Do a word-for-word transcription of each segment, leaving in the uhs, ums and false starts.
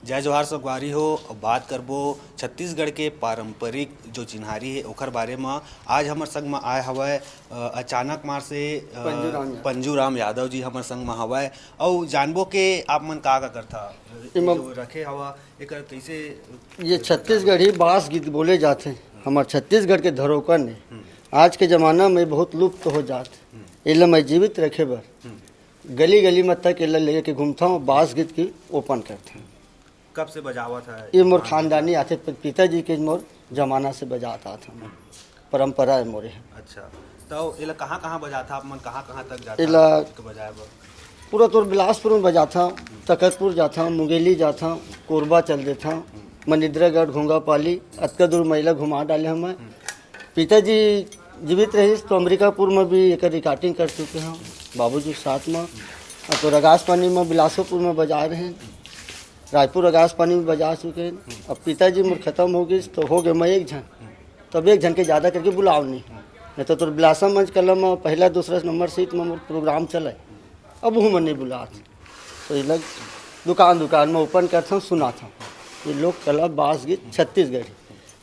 जय जोहार संगवारी हो। अब बात करबो छत्तीसगढ़ के पारंपरिक जो चिन्हारी हे ओखर बारे म। आज हमर संग म आए हवय, अ, अचानक मार से, अ, पंजूराम यादव। पंजूराम यादव जी हमर संग म हवय। अउ जानबो के आप मन का का करथा, एमा जो रखे हवा, एकर कैसे? ये छत्तीसगढ़ी बास गीत बोले जाथे। हमर छत्तीसगढ़ के धरोहर ने हम्म। आज के जमाना में बहुत लुप्त हो जात। हम्म। एला मैं जीवित रखे बर हम्म। गली गली में तक एला लेके घूमथंव, बास गीत के ओपन करथंव। कब से बजावत है? ये मोर खानदानी आथे, प-, पिताजी के मोर जमाना से बजात आत हन। परंपरा है मोरे। अच्छा, तो एला कहाँ-कहाँ बजाथा आप मन, कहाँ-कहाँ तक जाथा एला के बजाए बर? पूरा तोर बिलासपुर में बजाथा, तकतपुर जाथा, मुंगेली जाथा, कोरबा चल देथा, मनिद्रागढ़, घोंगापाली, अतका दूर महिला घुमा डाले हमें। पिताजी जीवित रहिस तो अमरीकापुर में भी एकर रिकॉर्डिंग कर चुके हैं, बाबूजी के साथ में। अब तो रगास पानी में बिलासपुर में बजाए रहे, रायपुर रगास पानी में बजा चुके हैं। अब पिताजी मोर खत्म हो गइस तो हो गए मैं एक झन, तब एक झन के ज़्यादा करके बुलाव नहीं। नहीं तो तोर बिलासा मंच कला में पहला दूसरा नंबर सीट में मोर प्रोग्राम चले, अब हूँ मैं नहीं बुलात। तो ये लग दुकान दुकान में ओपन करथन, सुनाथन ये लोक कला बास गीत छत्तीसगढ़ी।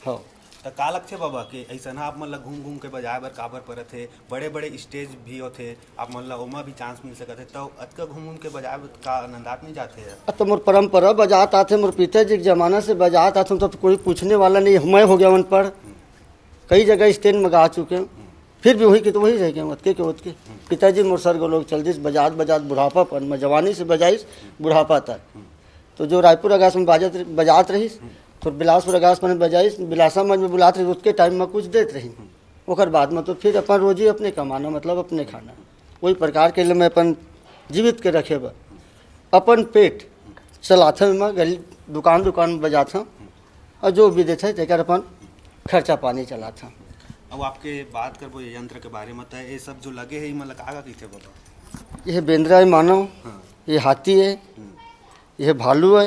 हाँ। त का लगथे बाबा के ऐसन ह आप मन ला घूम घूम के बजाए बर काबर परत हे? बड़े बड़े स्टेज भी होथे, आप मन ला ओमा भी चांस मिल सकत हे, त अतका घूम घूम के बजाए बर का नंदात नहीं जाथे? अब तो मोर परंपरा बजात आथे, मोर पिताजी के जमाना से बजात आथे, तो कोई पूछने वाला नहीं। मैं हो गया अनपढ़, कई जगह स्टेज में गा चुके हैं, फिर भी वही के तो वही रह गए, ओतके के ओतके। पिताजी मोर सरगो लोग चल दिस बजात बजात बुढ़ापा पर, मैं जवानी से बजाइस बुढ़ापा तक। तो जो रायपुर अगास में बाजत, बजात रहिस, तो बिलासपुर अगास में बजाइस, बिलासा मंच में बुलात रहिस, ओतके टाइम में कुछ देत रहिस। ओकर बाद में तो फिर अपन रोजी अपने कमाना, मतलब अपने खाना। वही प्रकार के लिए मैं अपन जीवित के रखे बर अपन पेट चलाथंव, मैं गली दुकान दुकान में बजाथंव और जो भी देथे तेकर अपन खर्चा पानी चलाथंव। अब आपके बात करबो ये यंत्र के बारे में, त ये सब जो लगे है, ये मन ला का का कहिथे बाबा? ये बेंदरा है मानव, हाँ। ये हाथी है, हम्म। ये भालू है,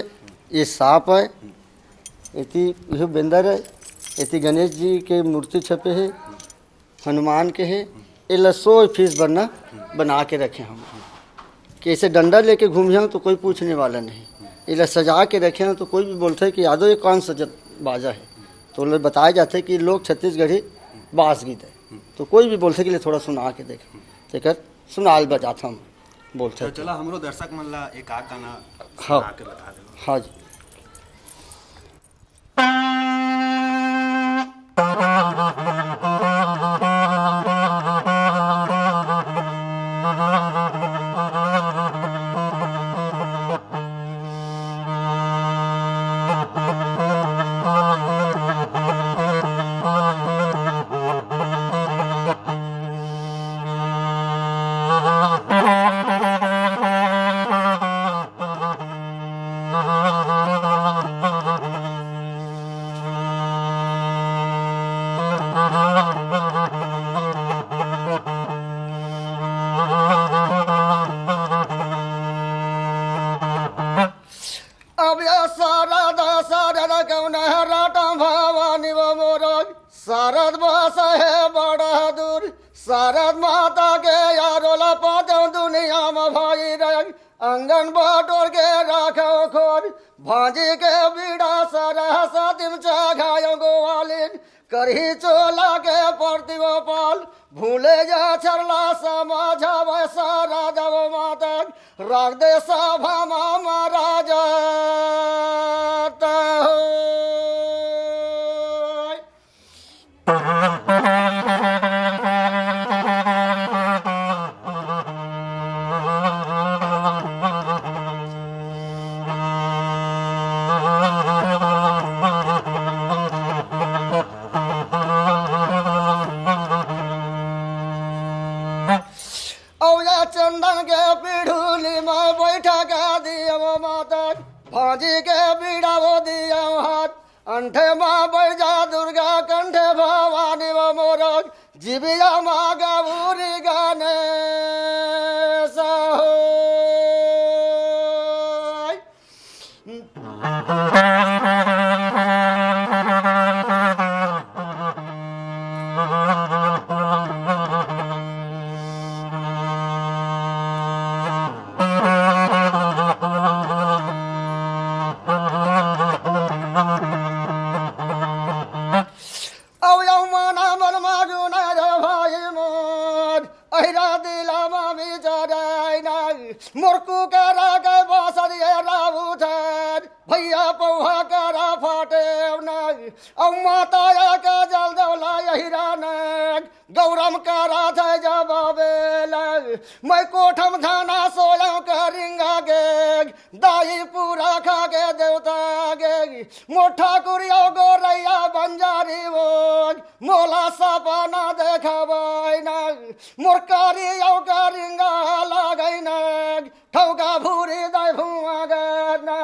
ये सांप है, एती ये बेंदर है, एती गणेश जी के मूर्ति छपे है, हनुमान के है। एला शो पीस बना, बना के रखे हम। कैसे डंडा लेके घूमे हम तो कोई पूछने वाला नहीं। एला सजा के रखे हम तो कोई भी बोलते है कि यादव ये कौन सा जत-, बाजा है, तो ओला बताया जाता है कि लोक छत्तीसगढ़ी बास गीत है। तो कोई भी बोलते कि ले थोड़ा सुना के देख, तेकर सुनाल बजात हम बोलते तो हैं। चला हमरो दर्शक मन ला एक आध गाना हाँ। सुना के बता दे। हाँ जी। अब ये शारदा, शारदा कौन है राटा भवानी वो मोर, शारद बास है बड़ा दूर, शारद माता के यारो ला पाते दुनिया में भाई रे, आंगन बटोर के राखो खोर, भांजी के बीड़ा सरह सातिम चघायो गोवालिन, करही चोला के परती वो पाल, भूले जा छरला समाझावे शारदा वो माता, राख दे सभा मा महाराज। अउ या चंदन के पिढ़ुली में बैठा के दिया वो माता, भांजी के बीड़ा वो दिया वो हाथ, अंठे माँ बैजा दुर्गा, कंठे भवानी वो मोर, जिबिया माँ गौरी गाने। अउ यउ माना मन मागू ना रे भाई मोर, अहिरा दिला मा विचाराय ना, मोर कुकरा के बासर ये राउत हर, भैया पौहा करा फाटे ना, अउ माता या के जल देवला अहिरा ना, गौरम करा थे जब बेला, मैं कोठम धाना सोया करिंगा गे, दाई पूरा खा के देवता गे, मोर ठाकुर अउ गोरैया बंजारी वो, मोला सपना देखावै ना, मोर कारी अउ करिंगा लागै ना, ठौका भूरी दाई भुआ गे ना,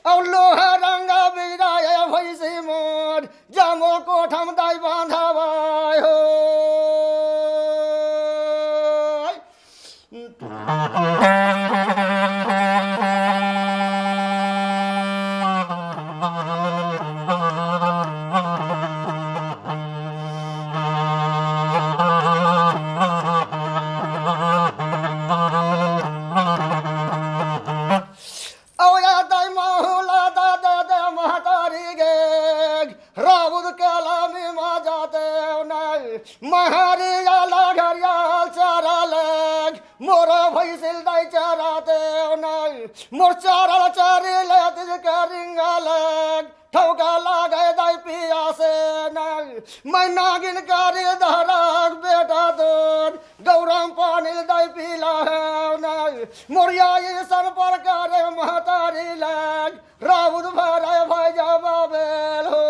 अउ लोहा रंगा बिराय भैंसी मोर, जामो कोठम दाई बांधावै हो। अउ या दाई माहुला दा दे दे महतारी गे, राउत कलामी मा जाते नहीं, महरी आला घरियाल चारा लेग, मोर भैंसिल दाई चाराते नहीं, मोर चारा चारी ले तिज करिंगा लेग, ठौका लागे दाई पियासे नहीं, मैं नागिन करी धरक बेटा तोर, गौरम पानी दाई पीला है नहीं, मोर या ईसन प्रकार महतारी लेग, राउत भराय भाई जब बेल हो।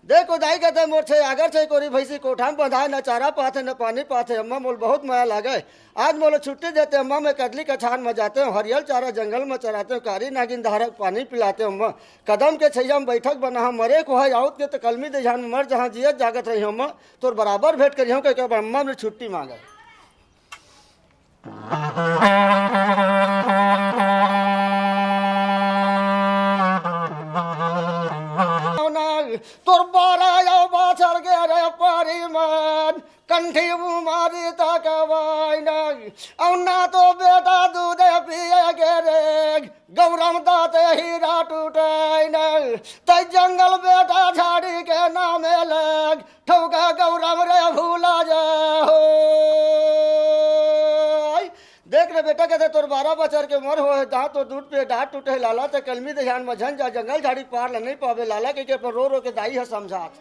देखो दाई कहते मोर छे आगर छे कोरी भैंसी कोठा में बंधाय, न चारा पाथे न पानी पाथे। अम्मा मोल बहुत मया लागे, आज मोला छुट्टी देते अम्मा, मैं कदली कछान में जाते हूँ, हरियल चारा जंगल में चराते हूँ, कारी नागिन धारक पानी पिलाते हूँ अम्मा। कदम के छैया में बैठक बना हम, मरे को है आउत के तो कलमी दे जान में मर जहाँ जियत जागत रही अम्मा, तोर बराबर भेंट करी हूँ, कह के अम्मा ने छुट्टी मांगे। तोर बारा या बाछर के रे परिमान, कंठी उमारी तक वाइन, औ ना तो बेटा दूध पिए के रे, गौरम दाते हीरा टूटै न, तै जंगल बेटा झाड़ी के नामे लग, ठौका गौरम रे भूला जा हो। देख रे बेटा, कहते तोर बारह बछर के उमर हो है, जहाँ तोर दूध पे डांट टूटे लाला, ते कलमी दे ध्यान में झन जा, जंगल झाड़ी पार ल नहीं पावे लाला, के, के पर रो रो के दाई है समझात।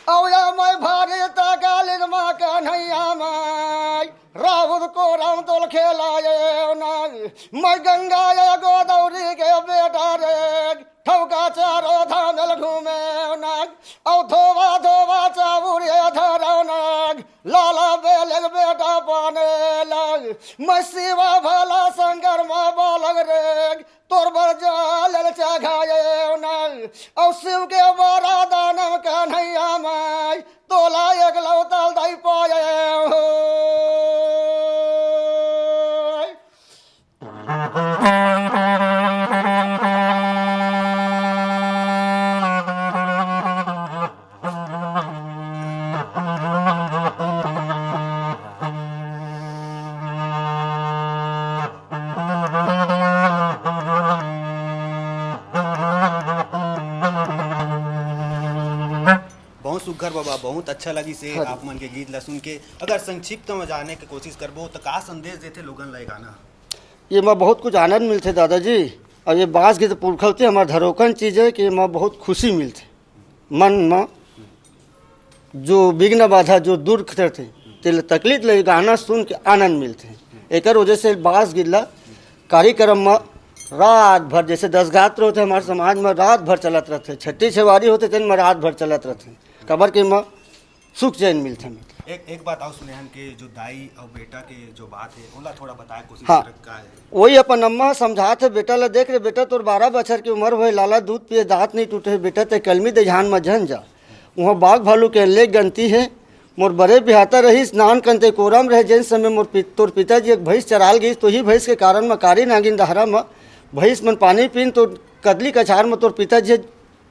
औ या मैं भारी तकालिन मा कन्हैया माई, राउत कोरम तोल खेलाए ना। मैं गंगा या गोदावरी के बेटा रे, ठौका चारो धाम ल घूमे ना। औ धोवा धोवा चाउर ये धरौ ना, लाला बेलग बेटा पाने लग। मैं शिवा भला शंकर मा बालक रे, तोर बर जल चघाए ना, औ शिव के वरदान म कन्हैया माई, तोला एकलौता दाई पाए हो। बहुत सुघर बाबा, बहुत अच्छा लगिस हे हाँ जी। आप मन के गीत ला सुन के। अगर संक्षिप्त में जाने के कोशिश करबो, तो का संदेश देथे लोगन ला ये गाना? ये मा बहुत कुछ आनंद मिलथे दादाजी। अब ये बांस गीत पुरखौती हमार धरोकन चीज है कि ये मा बहुत खुशी मिलथे। मन म जो विघ्न बाधा जो दूर करथे, तेला तकलीफ ले गाना सुन के आनंद मिलथे। एकर वजह से बांस गीत ला कार्यक्रम म रात भर, जैसे दस गात्र होथे हमारे समाज म, रात भर चलत रहथे। छठी छेवारी होथे, तेन म रात भर चलत रहथे। काबर के म सुख चैन मिलथे, मतलब। एक, एक बात अउ सुने हन के जो दाई अउ बेटा के जो बात हे, ओला थोड़ा बताए कोशिश हाँ। करत का हे? वही अपन अम्मा ह समझात हे, "बेटा ला देख रे बेटा, तोर बारह बछर के उमर होए, लाला दूध पिए दांत नइ टूटे हे, बेटा तैं कलमी दइहान म झन जा। उहां बाघ भालू के अल्ले गनती हे। मोर बड़े बिहाता रहिस, नान कन तैं कोरा म रहे, जेन समय मोर पि-, तोर पिताजी एक भैंस चराल गिस, तो ही भैंस के कारण म कारी नागिन दहरा म भैंस मन पानी पीन, तो कदली कछार म तोर पिताजी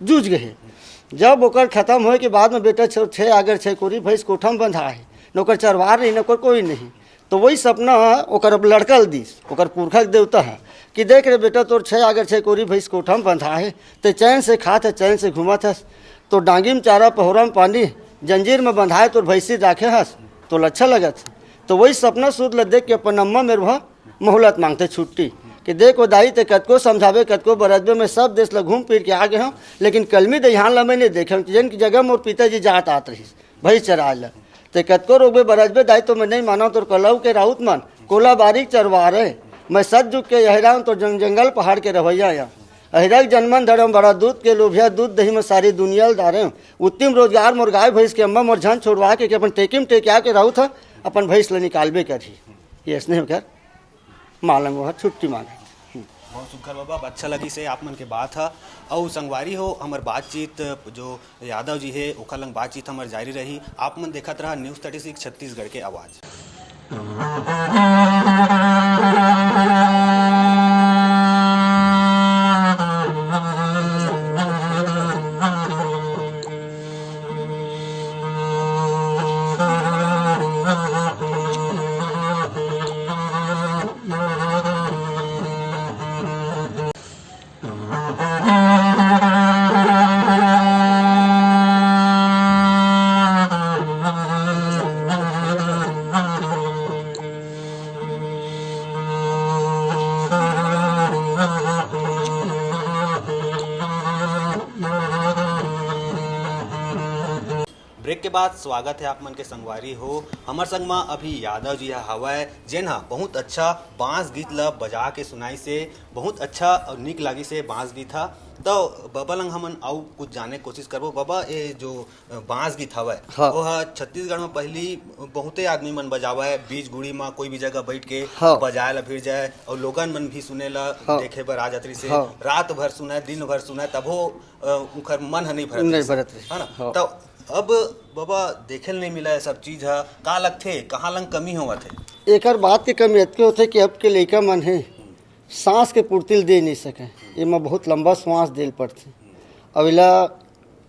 जूझ गे हे।" जब ओकर खतम होए के बाद म बेटा छ-, छह आगर छह कोरी भैंस कोठा म बंधा हे, न ओकर चरवार नहीं, न ओकर कोई नहीं। तो वही सपना ह ओकर अब लड़का ल दिस, ओकर पुरखा के देवता ह, कि देख रे बेटा, तोर छह आगर छह कोरी भैंस कोठा म बंधा हे, तैं चैन से खात हस, चैन से घूमत हस, तोर डांगी म चारा, पहोरा म पानी, जंजीर म बंधाए तोर भैंसी राखे हस, तोला अच्छा लगत हे। तो वही सपना सूद ल देख के अपन अम्मा मेर वह मोहलत मांगथे छुट्टी, कि देख वो दाई, तैं कतको समझाबे, कतको बरतबे, मैं सब देश ल घूम फिर के आ गे हंव, लेकिन कलमी दइहान ल मैं नइ देखे हंव, जेन की जगह मोर पिताजी जात आत रहिस भैंस चराए ल। तैं कतको रोकबे बरतबे दाई, तो मैं नइ मानंव, तोर कलऊ के राउत मन, कोला बारी के चरवार हे। मैं सतजुग के अहिरा अंव, तोर जंग-, जंगल पहाड़ के रहवइया अंव। अहिरा के जनमन धरम बड़ा, दूध के लोभिया, दूध दही म सारी दुनिया ल डारे अंव। उत्तिम रोजगार मोर गाय भैंस के, अम्मा मोर झन छोड़वा के, के अपन टेकी म टेकिया के राउत ह, अपन भैंस ल निकालबे करही।" ये अइसने होकर मालंग वो ह छुट्टी मांगे। बहुत सुघर बाबा, अब अच्छा लगिस हे आप मन के बात ह। अउ संगवारी हो, हमर बातचीत जो यादव जी हे, ओखर लंग बातचीत हमर जारी रही। आप मन देखत रहा News Thirty Six छत्तीसगढ़ के आवाज। ब्रेक के बाद स्वागत हे आप मन के संगवारी हो। हमर संग म अभी यादव जी ह हवय, जेन ह बहुत अच्छा बांस गीत ल बजा के सुनाइस हे। बहुत अच्छा अउ नीक लागिस हे बांस गीत ह। त बबा लंग हमन अउ कुछ जाने के कोशिश करबो। बबा, ये जो, अ, बांस गीत हवय, हाँ। वो ह छत्तीसगढ़ म पहिली बहुते आदमी मन बजावय, बीच गुड़ी म कोई भी जगह बैठ के हाँ। बजाए ल भिड़ जाए, अउ लोगन मन भी सुने ल हाँ। देखे बर आ जात रहिस हे। हाँ। रात भर सुनय, दिन भर सुनय, तभो, अ, उंखर मन ह नइ भरत नइ रहिस हे। भरत रहिस। है ना? हाँ। त अब बबा देखे ल नइ मिलय सब चीज ह, का लगथे, कहाँ लंग कमी होवत हे? एकर बात के कमी अतके होथे कि अब के लइका मन हे, सांस के पूर्ति ल दे नइ सकय, एमा बहुत लंबा श्वास दे ल पड़थे। अब एला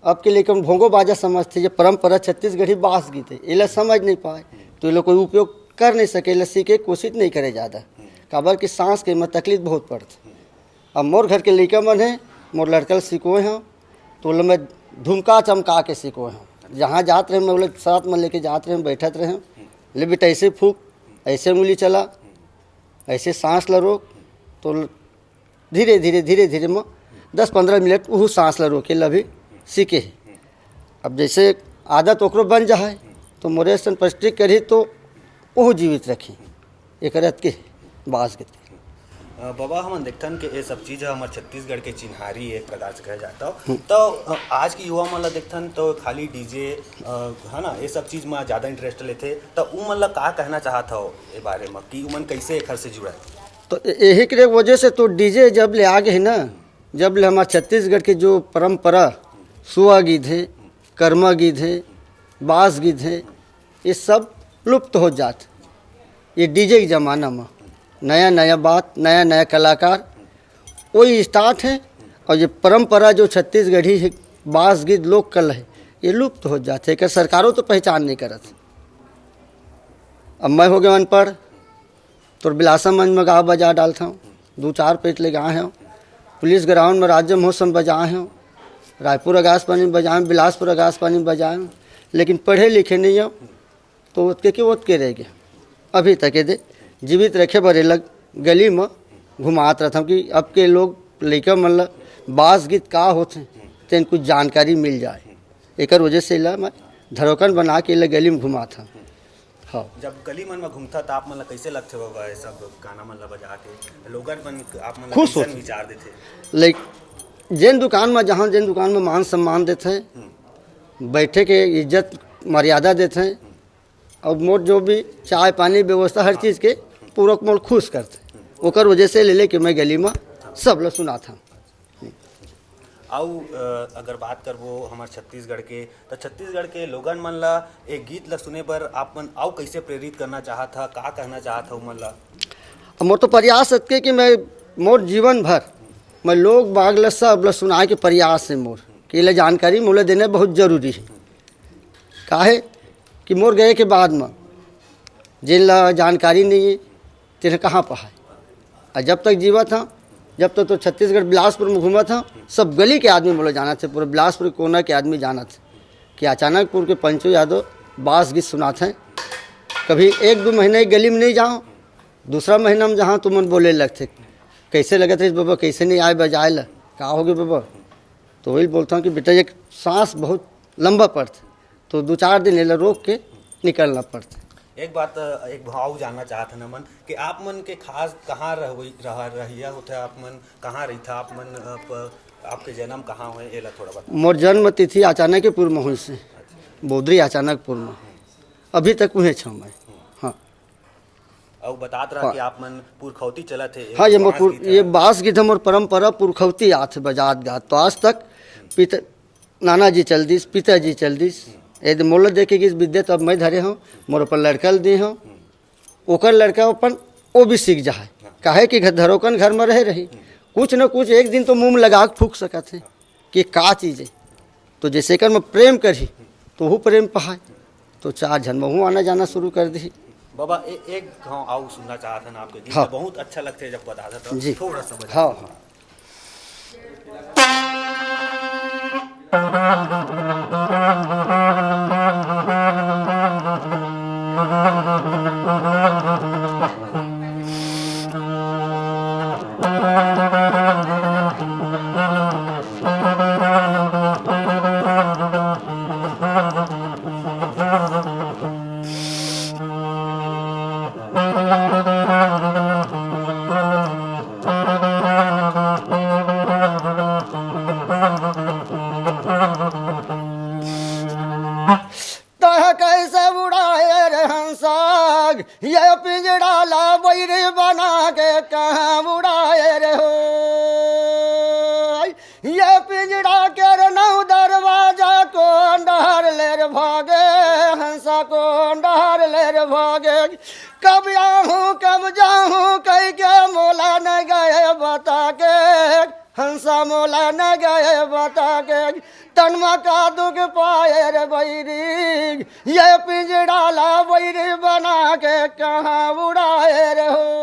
अब के लइका मन भोंगो बाजा समझथे, ये परंपरा छत्तीसगढ़ी बांस गीत हे, एला समझ नइ पाय, तो एला कोई उपयोग कर नइ सके, एला सीखे के कोशिश नइ करे जादा, काबर कि सांस के एमा तकलीफ बहुत पड़थे। अब मोर घर के लइका मन हे, मोर लड़का ल सिखोए हंव, तो ओला मैं धुमका चमका के सिखोए हंव। जहाँ जात रहें, मैं ओला साथ में लेके जात रहें, बैठत रहें, "ले बेटा, ऐसे फूंक, ऐसे उंगली चला, ऐसे सांस ल रोक।" तो धीरे, धीरे, धीरे, धीरे म दस पंद्रह मिनट उहू सांस ल रोके ल भी सीखे हे। अब जैसे आदत ओकरो बन जाए, तो मोरे असन प्रैक्टिस करही, तो ओहू जीवित रखही। एकर अतके बांस गीत। अ, बबा, हमन देखथन के ये सब चीज ह हमर छत्तीसगढ़ के चिन्हारी एक प्रकार से कहे जात हो। हम्म। तो, अ, आज के युवा मन ला देखथन तो खाली डीजे, अ, है ना, ये सब चीज म ज्यादा इंटरेस्ट लेथे। तो उ मन ला का कहना चाहत हो ए बारे म कि उमन कैसे एखर से जुड़े? तो ए-, यही के वजह से तो डीजे जब ले आ गए ना, जब ले हमार छत्तीसगढ़ के जो परंपरा, सुआ गीत हे, कर्मा गीत हे, बांस गीत हे, ये सब लुप्त हो जात। ये डीजे के जमाना म नया नया बात, नया नया कलाकार, वही स्टार्ट हे। और ये परंपरा जो छत्तीसगढ़ी हे, बांस गीत, लोक कला हे, ये लुप्त हो जात हे। एकर सरकारों तो पहचान नहीं करत। अब मैं हो गया अनपढ़, तोर बिलासमंज में गाँव बजा डालथंव, दू चार पेट ले गाए हंव, पुलिस ग्राउंड में राज्य महोत्सव में बजाए हंव, रायपुर आकाशवाणी में बजाए हंव, बिलासपुर आकाशवाणी में बजाए हंव, लेकिन पढ़े लिखे नहीं हंव, तो ओतके के ओतके रह गए। अभी तक ये दे जीवित रखे बर एला गली में घुमात रहथंव कि अब के लोग लइका मन ल बांस गीत का होथे, तेन कुछ जानकारी मिल जाए। एकर वजह से एला मैं धरोकन बना के एला गली में घुमात हंव। हाँ। जब गली मन में घूमता, त आप मन ला कैसे लगथे बाबा, ये सब गाना मन ला बजा के? लोगन मन आप मन ला खुश कैसन होथे। विचार देथे? लाइक, जेन दुकान में जहाँ, जेन दुकान में मान सम्मान देथे, हम्म। बैठे के इज्जत मर्यादा देथे, अउ मोर जो भी चाय पानी व्यवस्था हर चीज के पूरा मोर खुश करथे। ओकर वजह से ले लेके मैं गली में सब ला सुनाथंव। अउ, अ, अगर बात करबो हमर छत्तीसगढ़ के, त छत्तीसगढ़ के लोगन मन ला एक गीत ला सुने बर आप मन अउ कइसे प्रेरित करना चाहत हा, का कहना चाहत हा उमन ला? अब मोर तो प्रयास अतके कि मैं मोर जीवन भर मैं लोग बाग ला सब ला सुनाए के प्रयास हे मोर, कि एला जानकारी मोला देना बहुत जरूरी हे। काहे कि मोर गए के बाद में जेन ला जानकारी नहीं हे, तेन कहाँ पाए? अउ जब तक जीवत हंव, जब तक तो छत्तीसगढ़ बिलासपुर में घूमत हंव, सब गली के आदमी मोला जानत हे, पूरा बिलासपुर के कोना के आदमी जानत हे कि अचानकपुर के पंचू यादव बास गीत सुनात हे। कभी एक दो महीना एक गली में नहीं जाओ, दूसरा महीना में जहाँ तुमन बोले लगथे, "कैसे लगत रहिस बाबा, कैसे नहीं आए बजाए ला, का होगे बाबा?" तो वही बोलता हूँ कि बेटा, एक सांस बहुत लंबा पड़थे, तो दो चार दिन एला रोक के निकलना पड़थे। एक बात, अ, एक भाव जानना चाहत हन हमन कि आप मन के खास कहाँ रहवई-, रह-, रहइया होथे, आप मन कहाँ रहिथा, आप मन, अ, प-, आपके जन्म कहाँ होए, एला थोड़ा बता। मोर जन्म तिथि अचानकपुर में होइस हे, बोदरी अचानकपुर में। अभी तक उहें छव मैं। हाँ। अउ बतात रहा हाँ। कि आप मन पुरखौती चलत हे, हाँ, ये मोर बांस पुर-, गीत ये हे। बांस गीत हमर परंपरा पुरखौती आथे बजात गात। तो आज तक पिता, नाना जी चल दिस, पिताजी चल दिस। यदि मोला देखे गीस विद्या, तब मैं धरे हंव, मोर अपन लड़का ल दे हंव, ओकर लड़का अपन, वो भी सीख जाए। काहे कि घर, धरोकन घर में रहे रही, कुछ न कुछ एक दिन तो मुंह में लगा के फूंक सकत हे कि का चीज हे। तो जैसे कर में प्रेम करही, तो हूँ प्रेम पहाए, तो चार झन महू आना जाना शुरू कर दिही। बाबा, ए-, एक घाव आऊ सुनना चाहत हन आपके गीत, हाँ। बहुत अच्छा लगथे जब बतात हन, जी। थोड़ा सा बजा। हाँ, हाँ। तह कैसे उड़ाए रे हंसाग, ये पिंजड़ा ला बैरी बना के कहाँ उड़ाए रे हो? ये पिंजड़ा के रे नौ दरवाजा कौन डहर ले रे भागे, हंसा कौन डहर ले रे भागे? कब आहूँ कब जाहूँ कह के मोला न गए बता के, हंसा मोला न गए बता के, तन मा का दुख पाए रे बैरी, ये पिंजड़ा ला बैरी बना के कहाँ उड़ाए रे हो।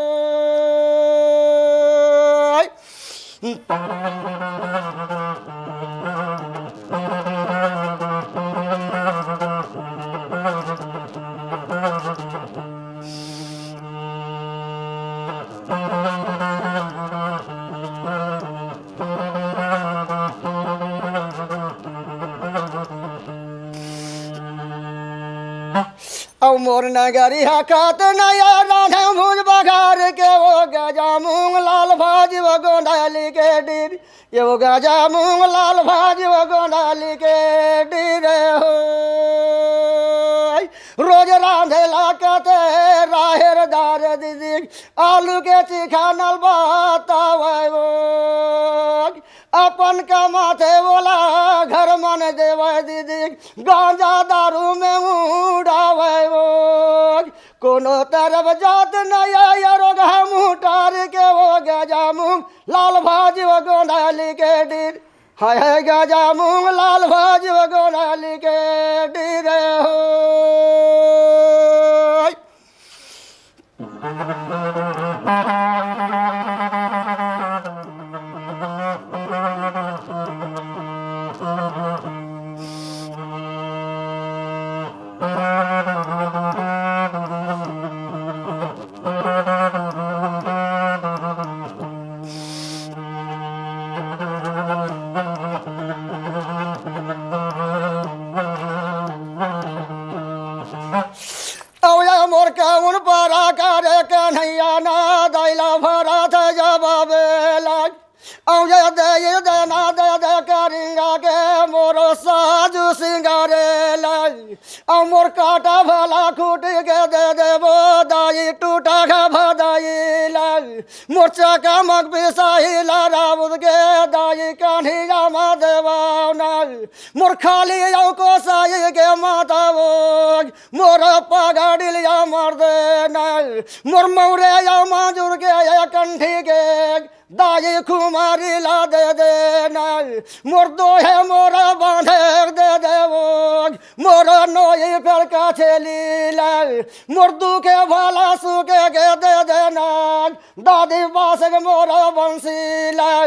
अउ मोर नगरी हा खात नया राधा भुज बघार के, वो गजा मूंग लाल भाजी वो गोंडली के डीर, ये वो गजा मूंग लाल भाजी वो गोंडली के डीर हो। रोज रांधे ला कते राहेर दार दीदी, आलू के चिखा नल बतावे वो। अपन कमाथे ओला घर मन देवय दीदी, गांजा दारू में उड़ावय वो। कोनो तरफ जात नया ये रोग हम उठार के वो गजा मूंग लाल भाजी वो गोंडली के डीर। हाय हाय गजा मूंग लाल भाजी वो गोंडली के डीर हो। सिंगारे ला, अउ मोर कांटा भला खूंटी के दे देबो दाई, टूटा के भदाई ला। मोर चकमक बिसाही ला राउत के दाई, कान्हिया म देवाना। मोर खाली अउ कोसाई के माता वो, मोर पगड़िलिया मर देना। मोर मौरे अउ माजुर के ये कंठी के दाई खुमारी ला दे देना। मोर दोहे मोर बांधे दे देवो, मोर नोई फेर का छेली ला। मोर दुखे भला सुखे के दे देना। दादी बासक मोर बंसी ला,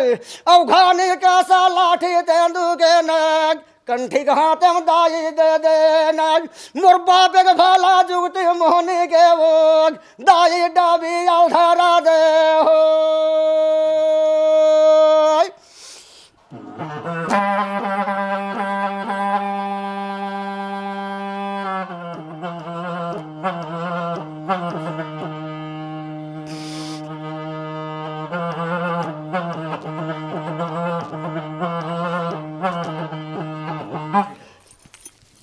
अउ घानी का सा लाठी तेंदू के ना, कंठी के हाथ में दाई दे देना। मोर बाप के भला जुगती मोहनी के वो, दाई डाबी अउ धरा दे हो।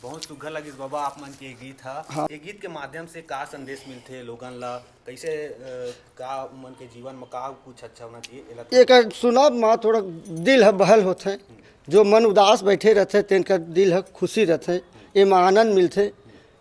बहुत सुघर लगिस बाबा आप मन के ये गीत ह। हाँ। ये गीत के माध्यम से का संदेश मिलथे लोगन ला, कैसे अ, का उमन के जीवन में का कुछ अच्छा होना चाहिए, एला थोड़ा एकर सुनब म थोड़ा दिल ह बहल होथे। जो मन उदास बैठे रथे, तेनकर दिल ह खुशी रथे, एमा आनंद मिलथे।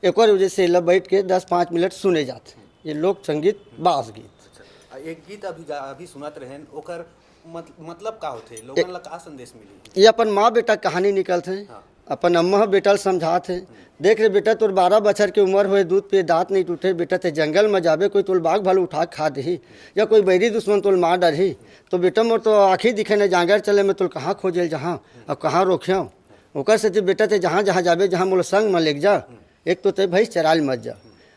एकर वजह से एला बैठ के दस पाँच मिनट सुने जाथे। ये लोक संगीत, बास गीत। अच्छा, आ एक गीत अभी गा-, अभी सुनत रहेन, ओकर मत-, मतलब का होथे? लोगन ला का संदेश मिली? ये अपन माँ बेटा के कहानी निकलथे। हाँ। अपन अम्मा ह बेटा ल समझात हे, "देख रे बेटा, तोर बारह बछर के उमर होए, दूध पिए दांत नइ टूटे। बेटा, ते जंगल म जाबे, कोई तोल बाघ भालू उठा के खा देही, या कोई बैरी दुश्मन तोल मार डरही, तो बेटा, मोर तो आँखी दिखे न, जांगर चले, मैं तोल कहाँ खोजे ल जहाँ, अब कहाँ रोकियों?" ओकर सेती बेटा, ते जहाँ जहाँ जाबे, जहाँ मोला संग म लेग जा, एक तो ते भैंस चराय ल मत जा।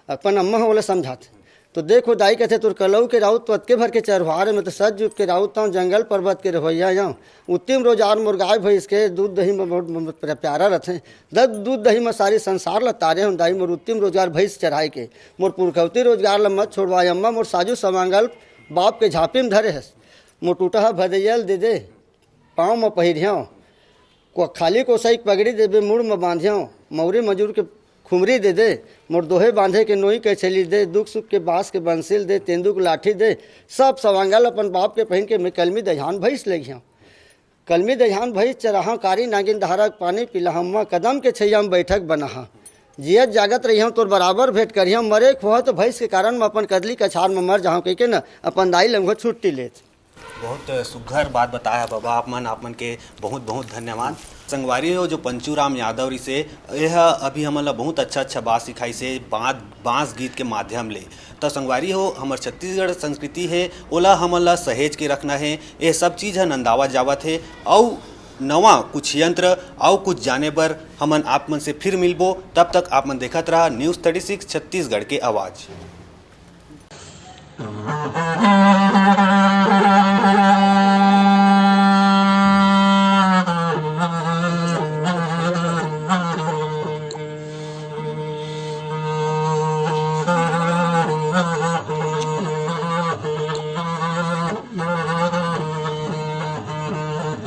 अपन अम्मा ह ओला समझाथे। तो देखो दाई कथे, "तोर कलऊ के राउत तो अतके भर के चरवार हे, मैं तो सत जुग के राउत हंव, जंगल पर्वत के रहोइया हंव। उत्तिम रोजगार मोर गाय भैंस के, दूध दही में बहुत, बहुत प्यारा रथे। दद दूध दही में सारी संसार ल तारे हंव दाई, मोर उत्तिम रोजगार भैंस चराय के। मोर पुरखौती रोजगार ल मत छोड़वाय अम्मा, मोर साजू सवांगल बाप के झांपी में धरे हस। मोर टूटा ह भदैया ल दे दे, पाँव म पहिरिहंव। को-, खाली कोसई के पगड़ी देबे, मुड़ म बांधिहंव। मौरी मजूर के खुमरी दे दे, मोर दोहे बांधे के नोई के छेली दे, दुख सुख के बांस के बंसील दे, तेंदू के लाठी दे, सब सवांगल अपन बाप के पहिन के मैं कलमी दहियान भैंस लेगिहंव। कलमी दहियान भैंस चराहंव, कारी नागिन धारा के पानी पिलाहंव, अम्मा कदम के छैया म बैठक बनाहंव। जियत जागत रहिहंव, तोर बराबर भेंट करिहंव, मरे खोहा तो भैंस के कारण म अपन कदली कछार म मर जाहंव," कहिके न अपन दाई लंघो छुट्टी लेत। बहुत सुघर बात बताया बाबा आप मन, आप मन के बहुत बहुत धन्यवाद। संगवारी हो, जो पंचूराम यादव रिसे, यह अभी हमन ला बहुत अच्छा अच्छा बात सिखाइसे, बात बांस गीत के माध्यम ले। तो संगवारी हो, हमर छत्तीसगढ़ संस्कृति हे, ओला हमन ला सहेज के रखना हे। ये सब चीज ह नंदावत जावत हे। अउ नवा कुछ यंत्र, अउ कुछ जाने बर हमन आप मन से फिर मिलबो। तब तक आप मन देखत रहा News Thirty Six छत्तीसगढ़ के आवाज।